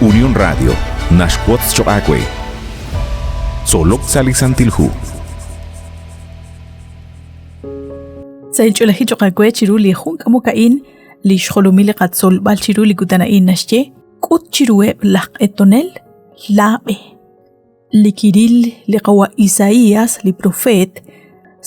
Unión Radio naxwotz choq' aawe. Tzolok sa' li Santil Hu. Sahil ch'oolejil choq' aawe chiru li jun k'amok a'in, li xjolomil li qatzolb'al chiru li kutan a'in naxye, k'ut chiruheb' laj q'etonel laa b'e. Li kiril li qawa' Isaías, li profeet,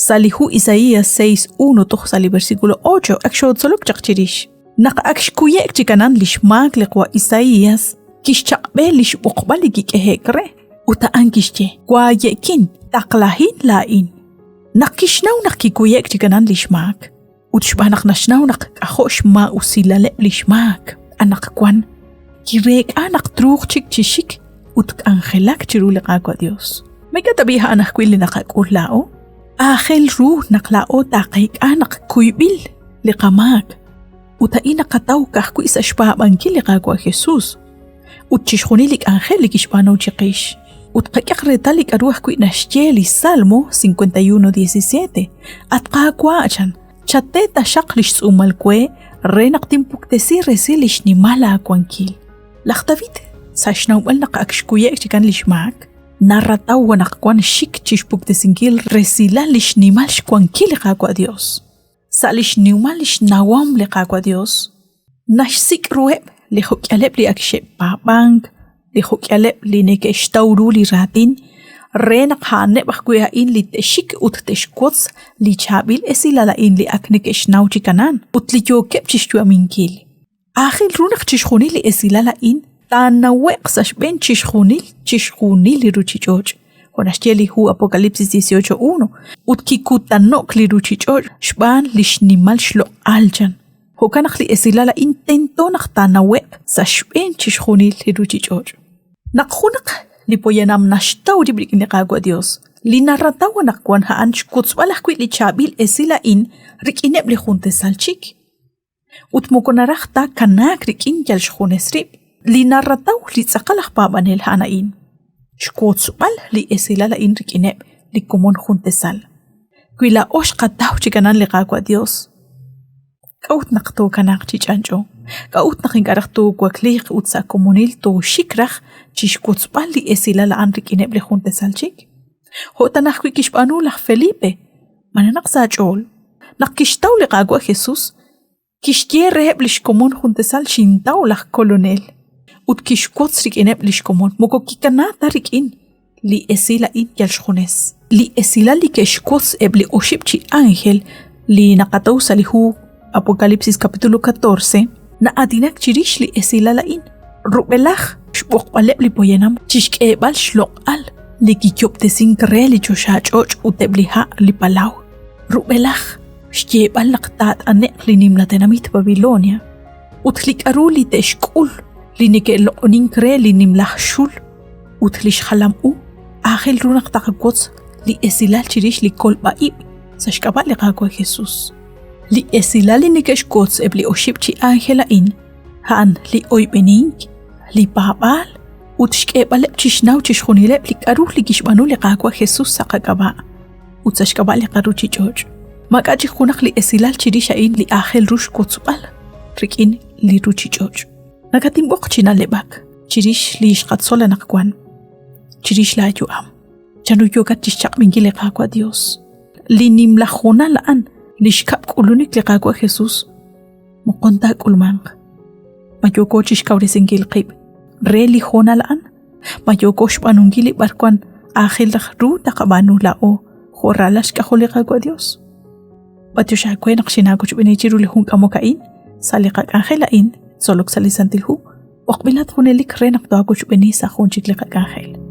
sa' li hu Isaías 6.1 toj sa' li versículo 8 ak xootzolok chaq chirix. Naq ak xkuye'k chi kanan li xmaak li qawa' Isaías, kixchaq'b'e li xb'oqb'al li kik'ehe'k re, ut a'an kixye, Waaye'kin, taqlahin laa'in. Naq kixnaw naq kikuye'k chi kanan li xmaak, ut xb'aan naq naxnaw naq k'ajo' xmaa'usilaleb' li xmaak, anaqwan kireek'a naq truuq chik chi xik ut k'anjelak chiru li Qaawa' Dios. Ma ink'a' tab'i' a'an ajwi' li naqak'ul laa'o? Aajel ru naq laa'o taqeek'a naq kuyb'il li qamaak, ut a'in naqataw ka'ajwi' sa' xpaab'ankil li Qaawa' Jesus ut chixjunil li k'anjel li kixb'aanu chiqix. Ut qak'ehaq reetal li k'aru ajwi' naxye li Salmo 51:17, At Qaawa', chan, chate taxaq li xtz'uumal we re naq tinpuktesi resil li xnimal aawankil. Laj David, sa' xnawb'al naq ak xkuye'k chikan li xmaak, narataw anaqwan xik chi xpuktesinkil resilal li xnimal xwankil li Qaawa' Dios. Sa' li xnimal li xnawom li Qaawa' Dios, naxsik' ruheb' li jo'k'ihaleb' li ak xe'paab'ank, li jo'k'ihaleb' li neke'xtaw ru li raatin, re naq a'aneb' ajwi' a'in li te'xik ut te'xwotz li chaab'il esilal a'in li ak neke'xnaw chi kanan ut li yookeb' chixyu'aminkil. Aajel ru naq chixjunil li esilal a'in taanawe'q sa' xb'een chixjunil chixjunil li ruuchich'och', jo' naxye li hu Apocalipsis 18:1, ut kikutano'k li ruuchich'och' xb'aan li xnimal xloq'al chan. Jo'kan naq li esilal a'in tento naq taanawe'q sa' xb'een chixjunil li ruuchich'och'. Naq junaq li poyanam naxtaw rib' rik'in li Qaawa' Dios, li narataw anaqwan a'an xwotzb'al ajwi' li chaab'il esil a'in rik'ineb' li jun tasal chik. Ut moko naraj ta kanaak rik'in yal xjunes rib'. Li narataw li tz'aqal aj paab'anel a'an a'in, xwotzb'al li esilal a'in rik'ineb' li komon jun tesal. Wi laa'o xqataw chi kanan li Qaawa' Dios, k'a'ut naq tookanaaq chi ch'anch'o? K'a'ut naq ink'a' raj toowakliiq ut sa' komonil tooxik raj chi xwotzb'al li esilal a'an rik'ineb' li jun tesal chik? Jo' tan ajwi' kixb'aanu laj Felipe, ma nanaq sa' aach'ool? Naq kixtaw li Qaawa' Jesús, kixye reheb' li xkomon jun tasal xintaw laj Kolonel ut kixwotz rik'ineb' li xkomon moko kikanaak ta rik'in li esil a'in yal xjunes. Li esilal li ke'xwotz eb' li oxib' chi ánjel li naqataw sa' li hu Apocalipsis capítulo 14 na'aatinak chirix li esilal a'in rub'elaj xb'oqb'aleb' li poyanam chi xk'eeb'al xloq'al li kiyob'tesink re li choxach'och' ut eb' li ha' li palaw. Rub'elaj xyeeb'al naq taat'ane'q li nimla tenamit Babilonia ut li k'aru li te'xk'ul li neke'loq'onink re li nimla xul ut li xjalam u, aajel ru naq taqawotz li esilal chirix li kolb'a-ib' sa' xk'ab'a' li Qaawa' Jesus. Li esilal li neke'xwotz eb' li oxib' chi ánjel a'in, a'an li oyb'enink, li paab'aal ut xk'eeb'aleb' chixnaw chixjunileb' li k'aru li kixb'aanu li Qaawa' Jesus sa' qak'ab'a' ut sa' xk'ab'a' li qaruuchich'och'. Maak'a' chik junaq li esilal chirix a'in li aajel ru xwotzb'al rik'in li ruuchich'och'. Nakatinb'oq chi na'leb'ak chirix li xqatzol anaqwan, chirix laa yu'am. Chanru yookat chixchaq'b'inkil li Qaawa' Dios? Li nimla hoonal a'an, li xkab' k'ulunik li Qaawa' Jesus, moqon taak'ulmanq. Ma yooko chixkawresinkil qib' re li hoonal a'an? Ma yooko xb'aanunkil li b'arwan aajel raj ru taqab'aanu laa'o jo' ralal xk'ajol li Qaawa' Dios? B'atiox aawe naq xinaawochb'eeni chiru li jun k'amok a'in sa' li qak'anjel a'in, tzolok sa' li Santil Hu, b'oqb'ilat junelik re naq toowochb'eeni sa' jun chik li qak'anjel.